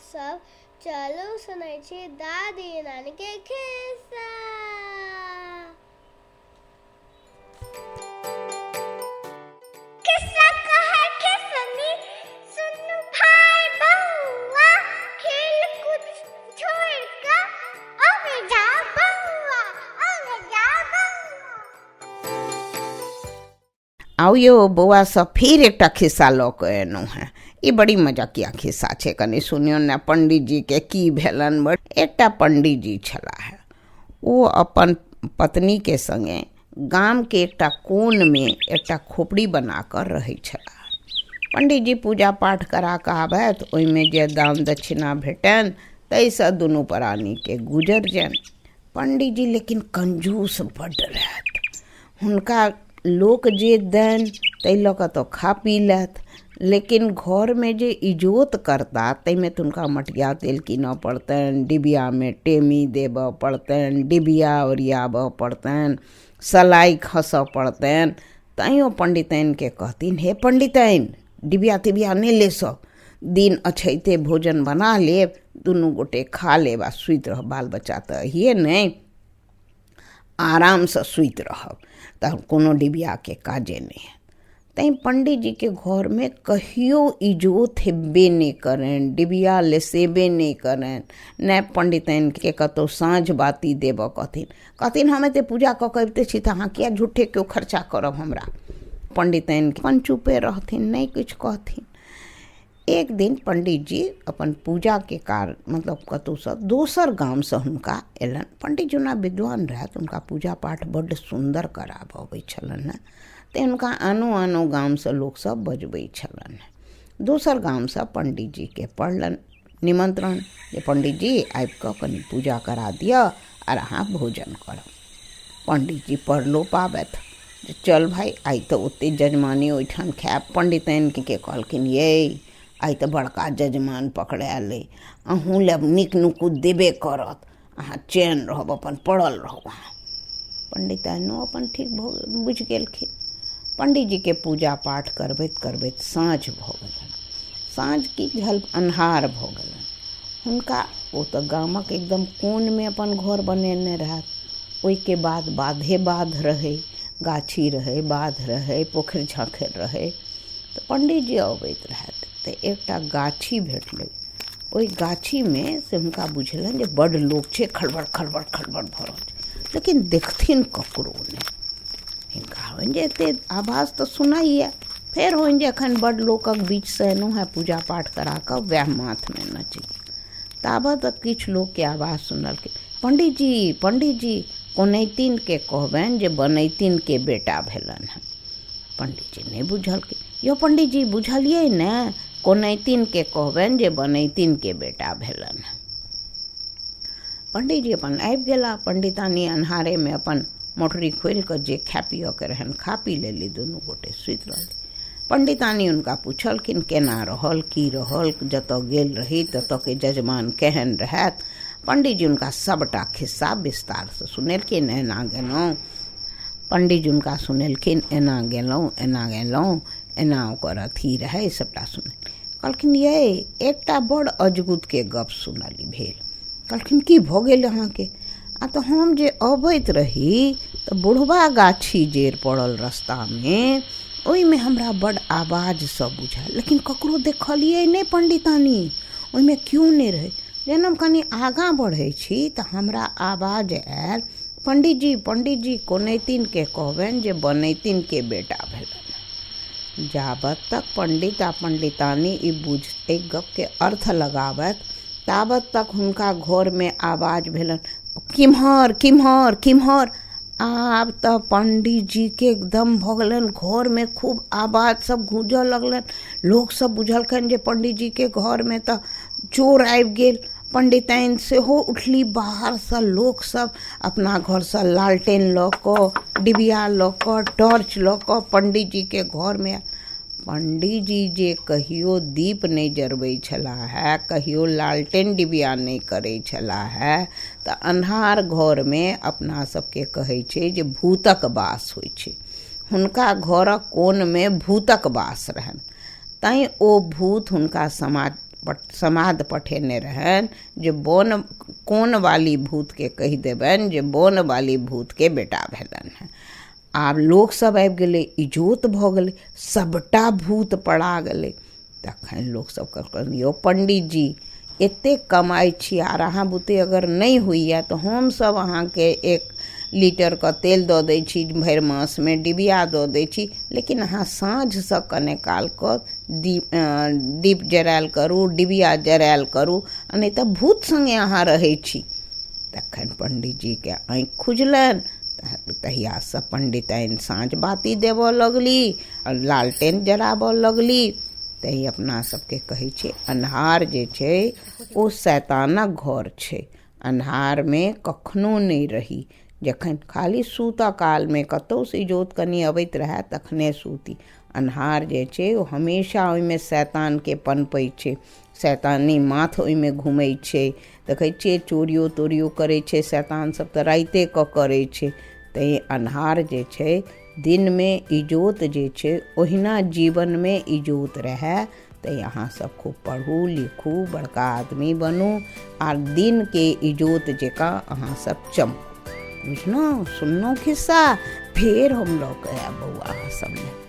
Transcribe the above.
सब, चलू सुनै छी दादी नानी के खिस्सा। खिस्सा कहै खिसनी सुनु भाइ बौआ, खेल कूद छोड़ि कऽ अबै जा बौआ, अबै जा बौआ। आउ यौ बौआ सब, फेर एकटा खिस्सा लऽ कऽ एलहुँ हेँ। ई बड़ी मजाकिया खिस्सा छै, कनि सुनियौ ने। पंडीजीके की भेलनि। बड़ एकटा पंडीजी छलाह, ओ अपन पत्नीके सङ्गे गामके एकटा कोनमे एकटा खोपड़ी बना कऽ रहै छलाह। पंडीजी पूजा पाठ करा कऽ आबथि, ओहिमे जे दान दक्षिणा भेटनि ताहिसँ दुनू प्राणीके गुजर जानि। पंडीजी लेकिन कंजूस बड्ड रहथि। हुनका लोक जे दैन ताहि लऽ कऽ तऽ खा पी लैथ, लेकिन घरमे जे इजोत करता ताहिमे तऽ हुनका मटिया तेल कीनऽ पड़तनि, डिबियामे टेमी देबऽ पड़तनि, डिबिया ओरियाबऽ पड़तनि, सलाइ खसऽ पड़तनि। तैँ ओ पण्डिताइनके कहथिन, हे पण्डिताइन, डिबिया तिबिया नहि लेसब, दिन अछैते भोजन बना लेब, दुनू गोटे खा लेब आ सुति रहब, बाल बच्चा तऽ अहिए नहि, आरामसँ सुति रहब, तऽ कोनो डिबियाके काजे नहि हैत। तैँ पण्डीजीके घरमे कहियो इजोत हेबे नहि करनि, डिबिया लेसेबे नहि करनि, नहि पण्डिताइनके कतहु साँझ बाती देबऽ कहथिन। कहथिन, हम एतेक पूजा कऽ कऽ अबिते छी तऽ अहाँ किए झूठे केओ खर्चा करब हमरा। पण्डिताइन अपन चुपे रहथिन, नहि किछु कहथिन। एक दिन पंडीजी अपन पूजाके कार्य मतलब कतहुसँ दोसर गामसँ हुनका अयलनि। पंडीजी ओना विद्वान रहथि, हुनका पूजा पाठ बड्ड सुन्दर कराबऽ अबै छलनि हेँ, तैँ हुनका आनो आनो गामसँ लोकसभ बजबै छलनि हेँ। दोसर गामसँ पंडीजीके पड़लनि निमन्त्रण जे पंडीजी आबिकऽ कनि पूजा करा दिअ आर अहाँ भोजन करब। पंडीजी पड़लो पाबथि जे चल भाइ, आइ तऽ ओतेक जजमाने ओहिठाम खायब। पण्डिताइनके कहलखिन, यै आइ तऽ बड़का जजमान पकड़ायल अइ, अहूँ लए नीक नुकुत देबे करत, अहाँ चैन रहब, अपन पड़ल रहब अहाँ। पण्डिताइनो अपन ठीक भऽ बुझि गेलखिन। पण्डीजीके पूजा पाठ करबैत करबैत साँझ भऽ गेलनि। साँझ की झल अन्हार भऽ गेलनि। हुनका ओ तऽ गामक एकदम कोनमे अपन घर बनेने रहथि। ओहिके बाद बाधे बाध रहै, गाछी रहै, बाध रहै, पोखरि झाँखरि रहै। तऽ पण्डीजी अबैत रहथि तऽ एकटा गाछी भेटलै। ओहि गाछीमे से हुनका बुझेलनि जे बड्ड लोक छै, खड़बड़ खड़बड़ खड़बड़ भऽ रहल छै, लेकिन देखथिन ककरो नहि। हिनका होइन जे एतेक आवाज तऽ सुनाइए। फेर होइन जे एखन बड्ड लोकक बीचसँ एलहुँ हेँ पूजा पाठ करा कऽ, वएह माथमे नचैए। ताबत किछु लोकके आवाज सुनलखिन, पण्डीजी पण्डीजी, कोनैतिनके कहबनि जे बनैतिनके बेटा भेलनि हेँ। पण्डीजी नहि बुझलखिन। यौ पण्डीजी, बुझलियै ने, कोनैतिनके कहबनि जे बनैतिनके बेटा भेलनि हेँ। पण्डीजी अपन आबि गेला। पण्डितानी अन्हारेमे अपन मोटरी खोलि कऽ जे खाय पियऽके रहनि खा पी लेली, दुनू गोटे सुति रहली। पण्डितानी हुनका पुछलखिन, केना रहल, की रहल, जतऽ गेल रही ततऽके जजमान केहन रहथि? पण्डीजी हुनका सभटा खिस्सा विस्तारसँ सुनेलखिन। एना गेलहुँ, पण्डीजी हुनका सुनेलखिन, एना गेलहुँ, एना गेलहुँ, एना ओकर अथी रहै, सभटा सुने कहलखिन, यै एकटा बड़ अजगुतके गप सुनली भेल। कहलखिन, की भऽ गेल अहाँके? आ तऽ हम जे अबैत रही तऽ बुढ़बा गाछी जे पड़ल रस्तामे, ओहिमे हमरा बड्ड आवाज सब बुझायल, लेकिन ककरो देखलियै नहि पण्डितानी, ओहिमे केओ नहि रहै। जहन हम कनि आगाँ बढ़ै छी तऽ हमरा आवाज आयल, पण्डीजी पण्डीजी, कोनैतिनके कहबनि जे बनैतिनके बेटा भेलनि। जाबत तक पण्डित आ पण्डितानी ई बुझ एहि गपके अर्थ लगाबथि, ताबत तक हुनका घरमे आवाज भेलनि, किम्हर किम्हर किम्हर। आब तऽ पण्डीजीके एकदम भऽ गेलनि, घरमे खूब आवाज सब गूँजऽ लगलनि। लोकसब बुझलखिन जे पण्डीजीके घरमे तऽ चोर आबि गेल। पण्डिताइन सेहो उठली, बाहरसँ लोकसब अपना घरसँ लालटेन लऽ कऽ, डिबिया लऽ कऽ, टॉर्च लऽ कऽ पण्डीजीके घरमे। पण्डीजी जे कहियो दीप नहि जरबै छलाह हे, कहियो लालटेन डिबिया नहि करै छलाह हे, तऽ अन्हार घरमे अपना सबके कहै छै जे भूतक वास होइ छै। हुनका घरक कोनमे भूतक वास रहनि, तैँ ओ भूत हुनका समाज समाद पठेने रहनि जे बोन कोनवाली भूतके कहि देबनि जे बोनवाली भूतके बेटा भेलनि हेँ। आब लोकसभ आबि गेलै, इजोत भऽ गेलै, सभटा भूत पड़ा गेलै। तखन लोकसभ कहलकनि, यौ पण्डीजी, एतेक कमाइ छी आर अहाँ बुते अगर नहि होइए तऽ हमसभ अहाँके 1 लीटरके तेल दऽ दै छी, भरि मासमे डिबिया दऽ दै छी, लेकिन अहाँ साँझसँ कने कालके दीप जरायल करू, डिबिया जरायल करू, आ नहि तऽ भूत सङ्गे अहाँ रहै छी। तखन पण्डीजीके आँखि खुजलनि। तहियासँ पण्डिताइन साँझ बाती देबऽ लगली आ लालटेन जराबऽ लगली। तैँ अपना सबके कहै छै, अन्हार जे छै ओ शैतानक घर छै। अन्हारमे कखनो नहि रही। जखन खाली सुतऽ कालमे कतहुसँ इजोत कनि अबैत रहए तखने सुती। अन्हार जे छै ओ हमेशा ओहिमे शैतानके पनपै छै, शैतानी माथ ओहिमे घुमै छै। देखै छियै, चोरियो तोरियो करै छै शैतान सब तऽ राइते कऽ करै छै। तैँ अन्हार जे छै, दिनमे इजोत जे छै ओहिना जीवनमे इजोत रहए। तैँ अहाँसभ खूब पढ़ू लिखू, बड़का आदमी बनू आर दिनके इजोत जकाँ अहाँसभ चमकू। बुझलहुँ? सुनलहुँ खिस्सा? फेर हम लऽ कऽ आयब बौआ अहाँ सब लए।